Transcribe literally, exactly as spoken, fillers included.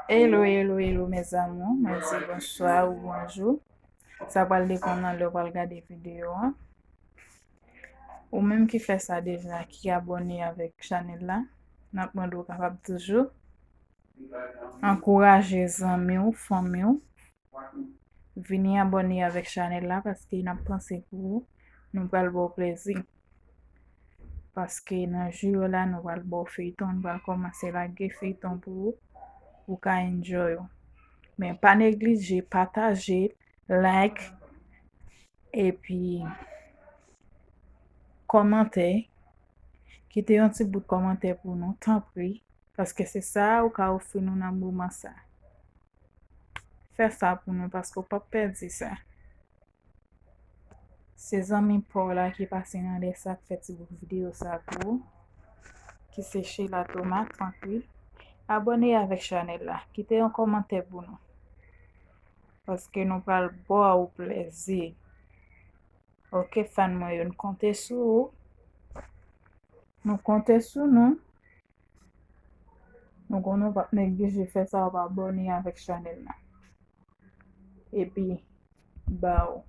Hello, hello, hello, mes amours. Mwen di bonswa ou bonjou. Sa pral depann nan lè w pral gade videyo an. Ou menm ki fè sa deja, ki abòne avèk chanèl la, n ap mande w kapab toujou ankouraje zanmi w, fanmi w, vini abòne avèk chanèl la, paske n ap panse pou ou, nou pral ba w plezi. Paske nan jou yo la, nou pral ba w feyton, nou pral kòmanse lage feyton pou ou, pou w ka enjoy ou. Men pa neglije pataje, like, epi kòmantè. Kite yon ti bout kòmantè pou nou, tanpri, paske se sa ou ka ofri nou nan moman sa. Fè sa pou nou, paske w p ap pèdi sa. Se zanmi pa w la ki pase nan lè sa k fè ti bout videyo sa pou ou, ki se Sheila Thomas, tanpri. Abòne avèk chanèl la, kite yon kòmantè pou nou, paske nou pral ba w plezi. Oke, fan mwen yo, n konte sou ou. Nou konte sou nou. Nou konnen w p ap neglije fè sa, w ap abòne avèk chanèl la. Epi, ba w